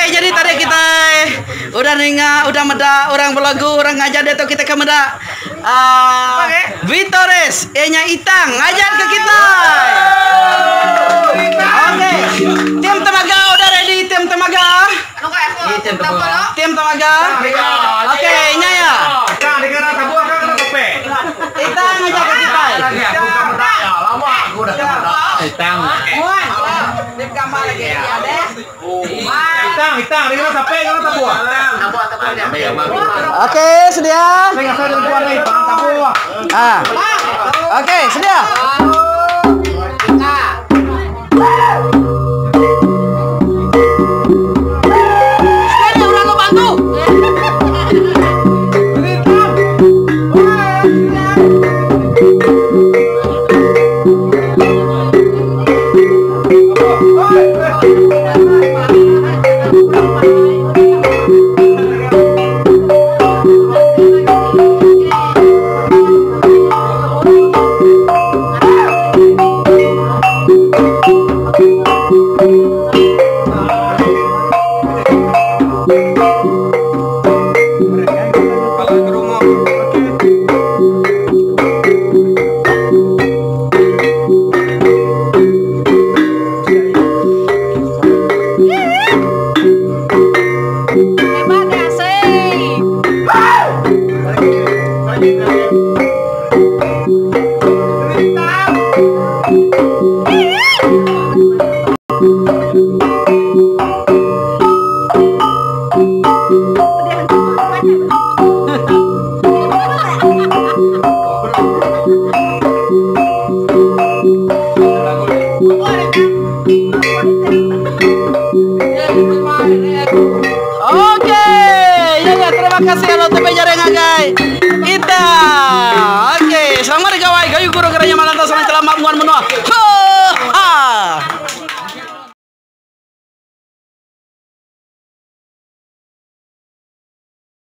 jadi tadi kitai udah ninga, udah meda orang belagu, orang ngajar diatu kitai ke meda aaa Vitores iya nya Itang ngajar ke kitai. Okey, tim temaga udah ready tim temaga? Tim temaga. Okey, nya iya. Itang ngajar ke kitai. Okey, sedia. Ah. Okey, sedia. Steady orang lu bantu. Okey, ya ya terima kasih lo tepe jare ngagai. Ita. Okey, selamat gawai gayu guru geranya.